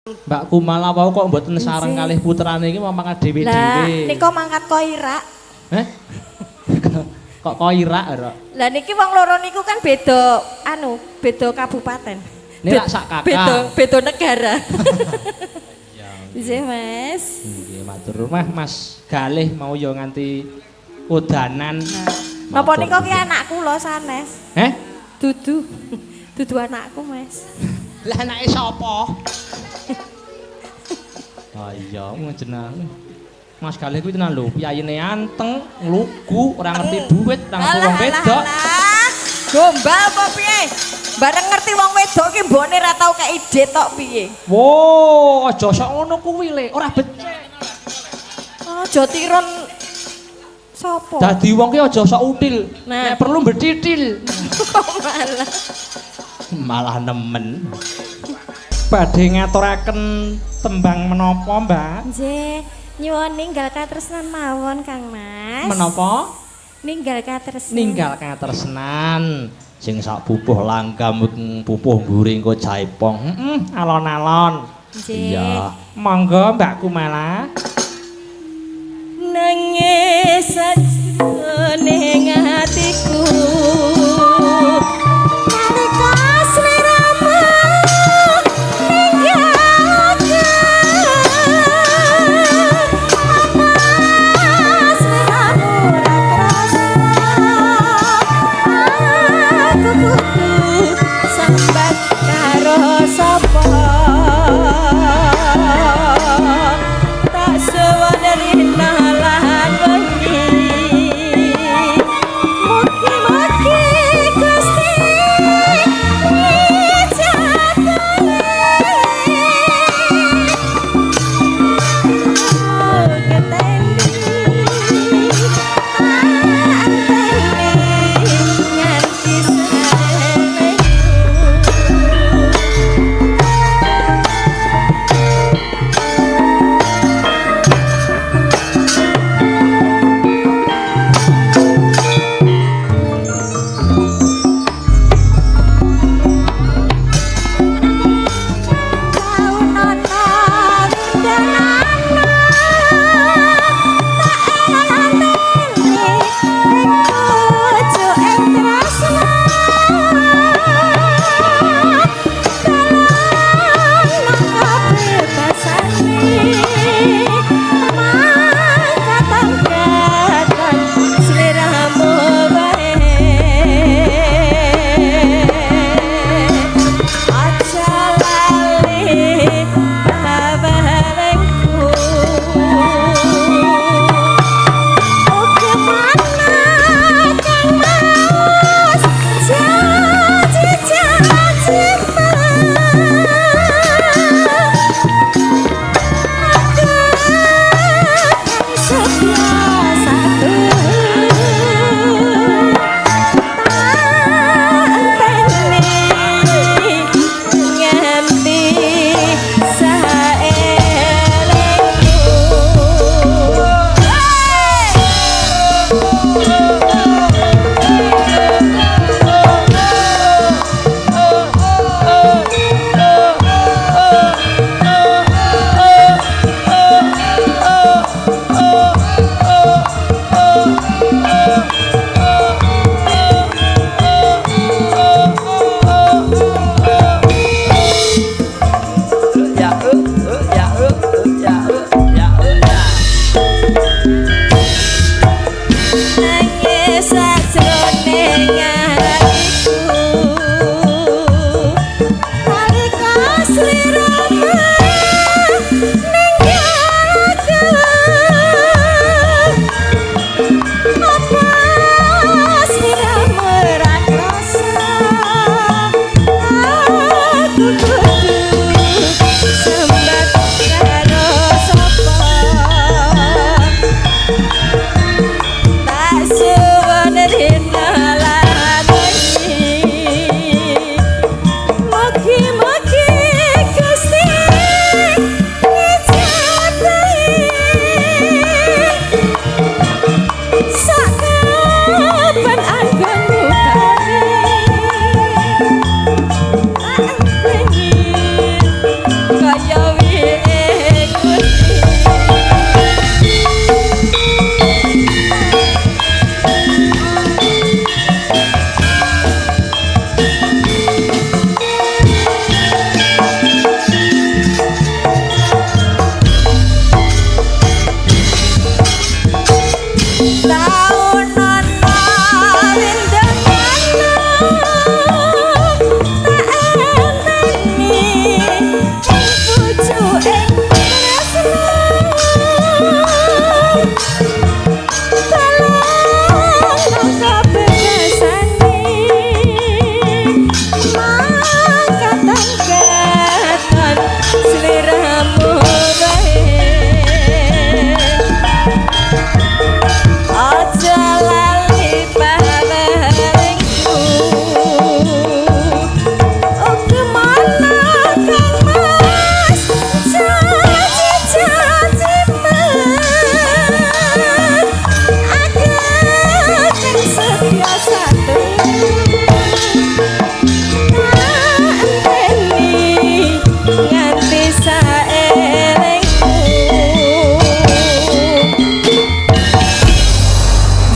Mbak Kumala wau kok mboten sareng kalih putrane iki mau mangkat Lah, dhewe-dhewe. Nika mangkat koirak. Heh? Kok koirak ora? Lah, niki wong loro niku kan beda anu, beda kabupaten. Ini lak sak kakak. Beda beda negara. Ya. Nggih, Mas. Nggih, matur nuwun Mas Galih mau ya nganti udanan. Napa nika ki anakku lho sanes? Heh? Dudu. Dudu anakku, Mas. Lah, anake sapa? Oh iya, jeneng. Mas Galih kuwi tenan lho, piyayine anteng, nglugu, ora ngerti duit, ora ngerti wong wedok. Alah. Gombal apa piye? Bareng ngerti wong wedok ki mbokne ra tau kei tok piye? Wo, aja sok ngono kuwi le, ora becik. Aja tiron sapa? Dadi wong ki aja sok util. Nah. Nek perlu betitil. Kok malah. Malah nemen. Badhe ngaturaken tembang menapa, Mbak? Nggih, nyuwun Ninggal Katresnan mawon, Kang Mas. Menapa? Ninggal Katresnan. Ninggal Katresnan. Sing sak pupuh langgam pupuh mburi engko jaipong. Heeh, alon-alon. Nggih. Iya. Monggo, Mbak Kumala. Nangis sajroning atiku.